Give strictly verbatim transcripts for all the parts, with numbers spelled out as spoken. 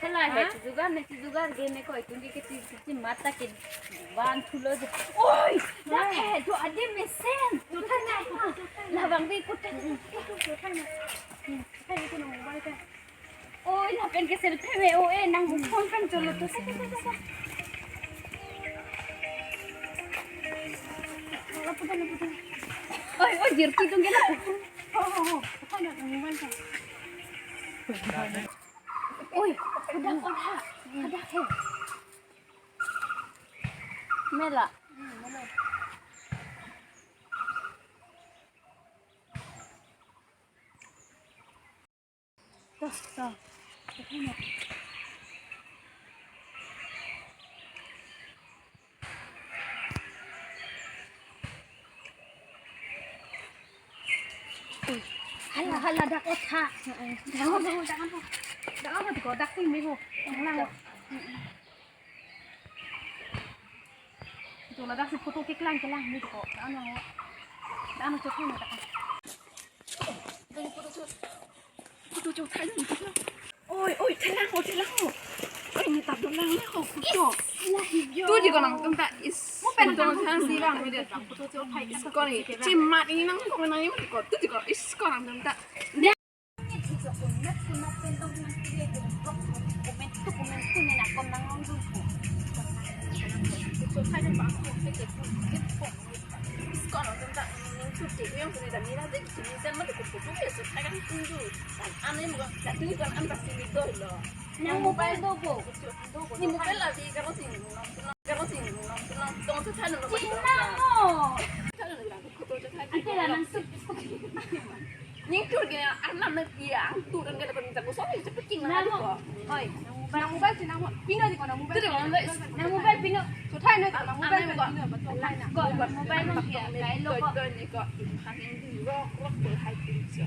Hala he, ha? Chujugar ne, chujugar ge ne ko, itum ke kisi, kisi mata ke ban thulo je. Oi, dak he, jo adim mesen. Jo thai na. Labang bi kut thai. Jo thai na. Hmm, thai ko nang bai ta. Oi, lapen ke selfie me, o e, nang phone kan cholo to. Sa, sa, sa, sa, sa. Lapu ta, lapu ta. Oi, oi, jirti tung ke lapu. Ho, ho, ho. Thai na, nang bai ta. Oi, hadak otha. Hadak he. Mela. Toh, toh. Hala, hala, dak otha. Dak otha, dak otha. Dak otha, dak otha, dak otha. Dak otha, dak otha. Dak otha, dak otha. Dak otha, dak otha. Dak otha, dak otha. Dak otha, dak otha. Oi, oi, thelang ho, thelang ho. Oi, ne tap dolang ho, kuto. Lahi yo. Tu di ko nangtum ta is. Mo pen tong thang si bang, me de. Ko ni, chimat ini nang ko nang ini ko. Tu di ko is ko nangtum ta. Skor nangtum ta ning tu te yang tu ta nira de sini sen mati kupu tu ya so thai kan tunju. Kan ane mo kan tunju kan an pasti ni doi lo. Nang mobile do go. Ni mobile la di karo sini nong tunong karo sini nong tunong tong tu thai lo. Cina mo. Thai lo kan kuto thai. Ante la nang suk. Ning tur ke arnam na dia ang tur kan kata pun jago so ni cepeting na. Namo. Oi, nang mobile, nang mobile si nang mo-, pino di ko nang mobile. Tu di ko nang mobile. Nang mobile pino. So thai na ko nang mobile pino, betul thai na. Ko mobile mo dia, kai lo ko. Ko ni ko. Hangin di rock rock ko hai pin so.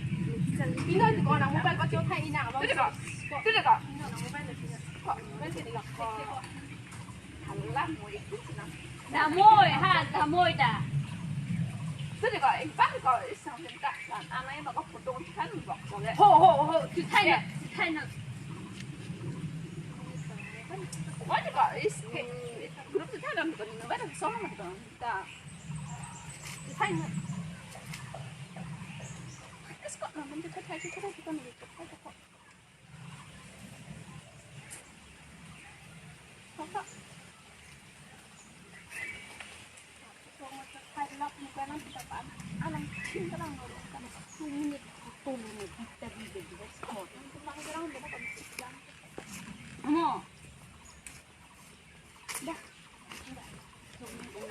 Pino di ko nang mobile ko thai ina abang. Tu di ko. Tu di ko. Pino nang mobile pino. Ko mobile si di ko. Hala mo itu na. Damoi, ha, damoi ta. Tu di ko, ipan ko isang minta. Anai ba ko photo kan bok so le. Ho, ho, ho, tu thai na, tu thai na. Wa di ko is ke group tu thai na ko ni ba so ma ko ta. Tu thai na. Is ko na men tu thai tu thai tu thai. Amo. Dah.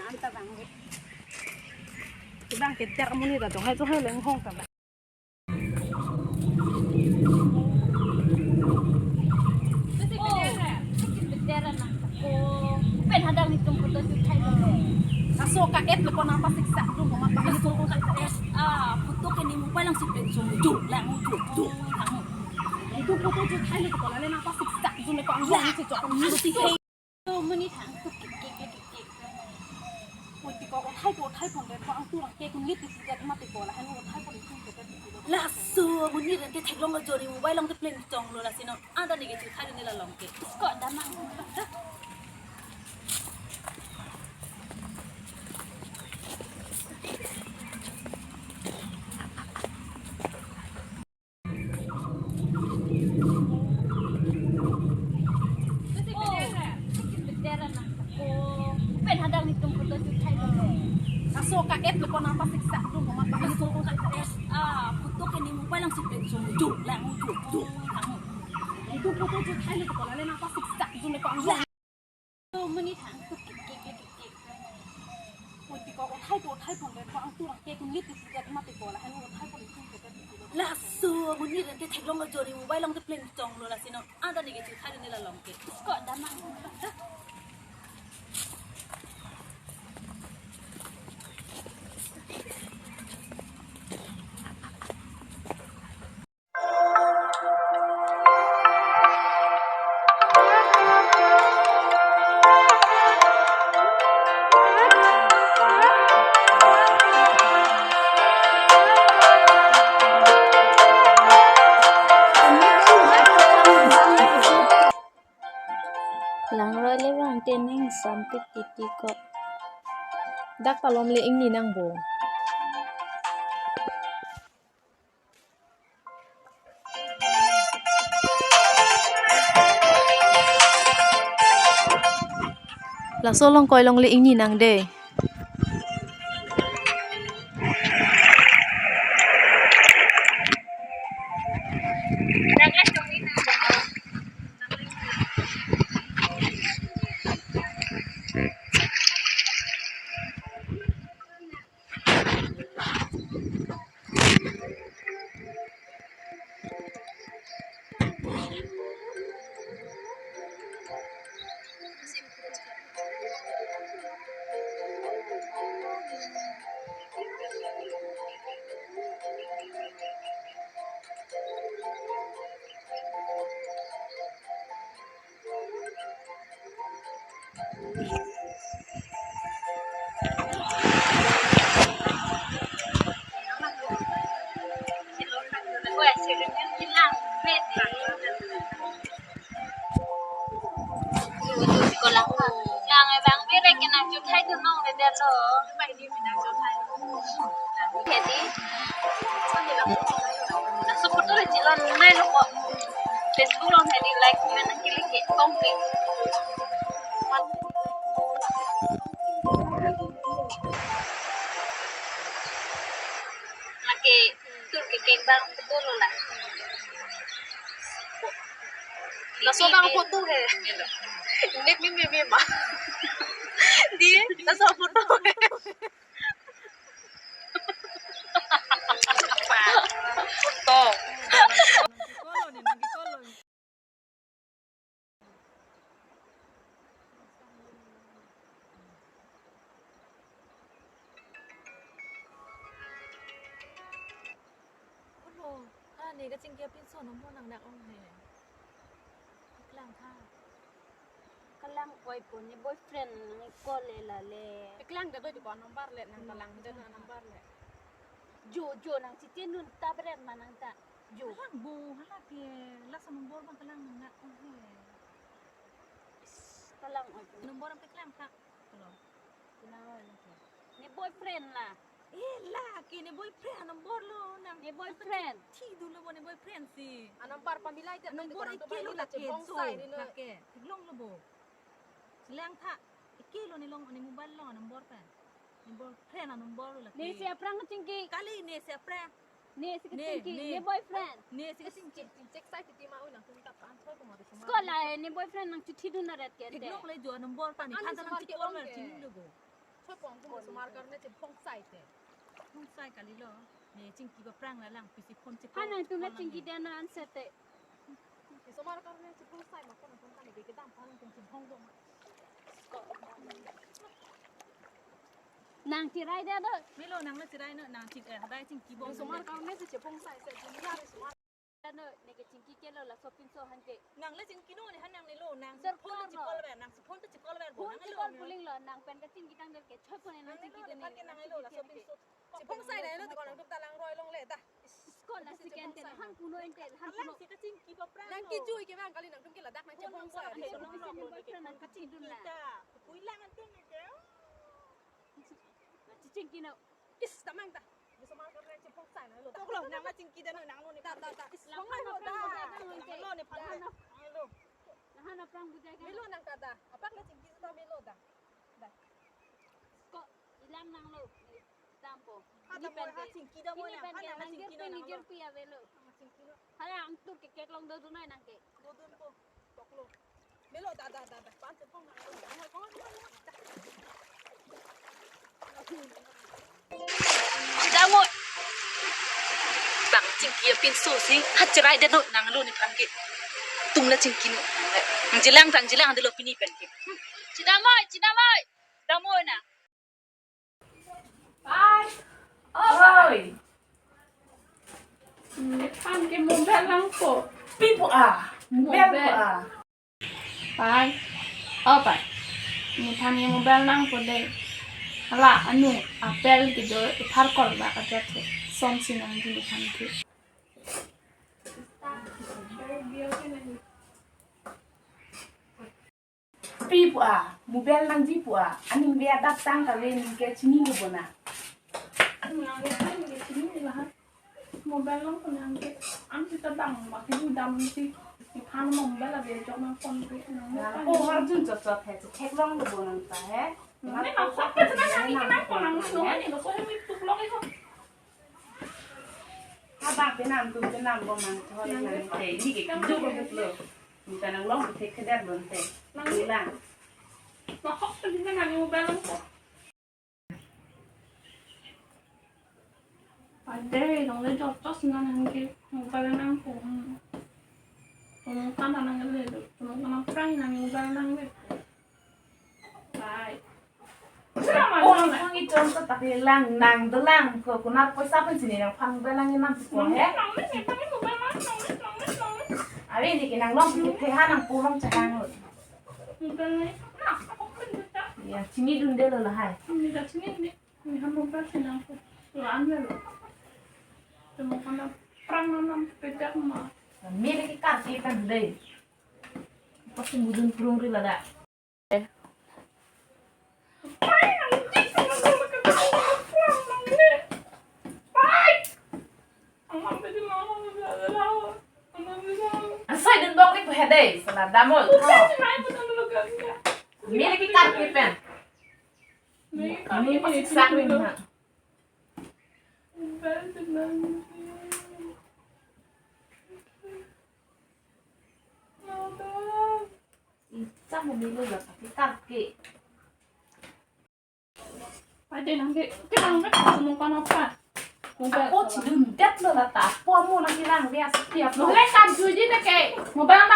Anta bang. Bang ke ter muni ta dong hai to hai leng hong ta. Pen hadak netum photo shoot thai lo. Laso ka-et lo ko nangpasiksak dun ko ma photo shoot thai. Ah, photo ke ne mobile lang si pen song jung lang jung jung lang. Netum photo shoot thai lo ko la le nangpasiksak dun ko ang lang si chok. Mesti. To muni thang tu kik kik kik kik. Oi, ti ko thai po thai pon de ko ang tu rang ke kun lit ti jat ma ti ko la han ko thai po de kun ke ti ko. Laso muni rang ke theklong ko jori mobile long te pleng chong lo lasi no. Ada ni ke chu thai ni la long ke. Ko damang. Pen hadak netum photo shoot thai lo. Laso ka-et lo ko nangpasiksak dun ko ma photo shoot thai. Ah, photo ke ne mobile lang si pen song jung lang jung jung lang. Netum photo shoot thai lo ko la le nangpasiksak dun ko ang. To muni thang tu kik kik kik kik. Oi, ti ko thai po thai pon de ko ang tu rang ke kun lit ti jat ma ti ko la han ko thai po ni kun ke ti ko. Laso muni rang ke theklong ko jori mobile long te pleng chong lo lasi no. Ada ni ke chu thai ni la long ke. Ko damang. Sampik titi ko. Dak palom le ingni nang bo. Laso along koi along le ingni nang de. Lang abang bere ke nangchothai dunong le delo. Jadi, laso photo le chilon nai lo ko. Facebook along hedi like comment nangkele ke tong ke. Lake tur ke kek bang betul lo la. Laso bang photo he. Nek mi mi mi ma. Di laso photo he. Photo. Olo, ha ne kachingki apinso number nangdak ong he. Paklang tha. Kalang oi po, ne boyfriend nang call le la le. Paklang da doi di ko number le, nang kalang da na number le. Jo, jo, nang chiti nun ta bret ma nang ta. Jo. Kalang bo, hala ke, laso number bang kalang nangdak ong he. Kalang oi po. Number ang paklang tha. Hello. Tina oi la ke. Ne boyfriend la. Eh, la ke ne boyfriend number lo nang. Ne boyfriend. Thi dun lo bo ne boyfriend si. A number pamilai te number ike lo la ke so. La ke. Theklong lo bo. Chelang tha. Ike lo ne long ne mobile long number pen. Ne boyfriend a number lo la ke. Ne si aphrang chingki. Kali ne si aphrang. Ne si kachingki, ne boyfriend. Ne si kachingki. Chingchek sai titi ma oi nangtum ta pan choi ko ma de sumar. Sekolah eh, ne boyfriend nang chithi dun na ret ke ante. Theklong le jo number pani phan ta nang chikol mer chini lo go. Choi pong tum sumar karne che phong sai te. Phong sai kali lo. Ne chingki ba prang la lang pisi phone chikol. Ha nangtum la chingki dana anse te. Sumar karne che phong sai ma ko nangtum kani ke kedam phan nangtum che phong do ma. Nang chirai de do. Melo nang lo chirai no, nang ching, eh, hadai chingki bom. Sumar karne che phong sai se jin ya sumar. No, ne kachingki ke lo laso pinso han ke. Nang le chingki no ne han nang ne lo, nang phone ta chikol ver, nang phone ta chikol ver bo. Phone nang chikol lo puling lo, nang pen kachingki tang del ke choi phone nang chingki de ne. Nang ne lo, laso pinso. Che phong sai na lo, ko nangtum ta lang roi long le ta. Sekolah si ke ante, han puno ante, han puno. Lang si kachingki ba prang. Nang kejui ke bang kali nangtum ke ladak nang che phong sai. Nang kachingki dun na. Pui lang ante ne ke. Nang chingki no. Is, tamang ta. Bisa mal karena che phong sai na lo. Tok lo, nang la chingki dana nang lo ne. Ta, ta, ta. Is, lang lo da. Nang lo ne phan. Nang lo. Nang hana prang budai kan. Melo nang ta ta. Apak la chingki ta melo da. Da. Ko ilang nang lo. Tampo. Ha ta mo ha chingki da mo nang. Ha nang la chingki nang lo. Hala ang tu ke kek long do tu noi nang ke. Do dun ko. Tok lo. Melo da da da da. Pan te phong nang lo. Chedam oi. Bang chingki apinso si ha chirai de no nang lo ne phan ke. Tum la chingki no. Nang chelang tang chelang de lo pini pen ke. Chedam oi, chedam oi. Chedam oi na. Oi. Nephan ke mobile langpo. Pipo a. Mobile po a. Pai. O pai. Nephan ke mobile langpo de. Hala anu apel kedo ithar kol ba kajat he. Som si nangji nephan ke. Pi pu a, mobile nangji pu a, aning be adak tang kave ningke chinilo bo na. Nangke chinilo ha. Mobile along ko nangke, an sita bang, maki dam si, iphan mobile ave jok nang phone pe, nang ko harjun chot chot he, theklonglo bo nang ta he. Nang ne nang phone pe nang nang nang ko nang nang ne ko he mi tuklong iko. Abang penam tum penam bo mang thor nang te, ni ke kidu ko hutlo. Ni ta nang long thek keder don te. Nang ni lang. Nang hok pe nang nang mobile along ko. Pade, longle jotos nang nangke mobile nang ko. Tumungkan nang le, tumungkan nang prang nang mobile nang le. Bye. Oh, nang itum ta tapi lang nang dolang ko kunar poisa pen sini nang phang mobile nang inam ko he. Nang le, nang le mobile nang, nang le, nang le, nang le. Avi ni ke nang long ke the ha nang pulong chahang lo. Mobile nang, nang, ako pun kita. Ya, chinidunde lo lahai. Ini dah chinine. Ni ham mobile si nang ko. Lo an lo. Temo kana prang nanam pedak ma. Mele ke karke kan dei. Pasti mudun prung ri lada. Pai, nang jik sama sama ke prang nang le. Pai. Ang mam pe di mama mo sa sa. Ang mam pe sa. Asai dun bok ni ko he dei. Sala damol. Udah si mai ko nang lo kan. Mele ke karke pen. Ini pasti sang ni ha. Ichak mo bilo la tapi karke. Pade nangke, ke nangke, nang pano pa. Ako chidun det lo lata. Apo mo nang kilang dia setiap lo. Mobile kan juji te ke. Mobile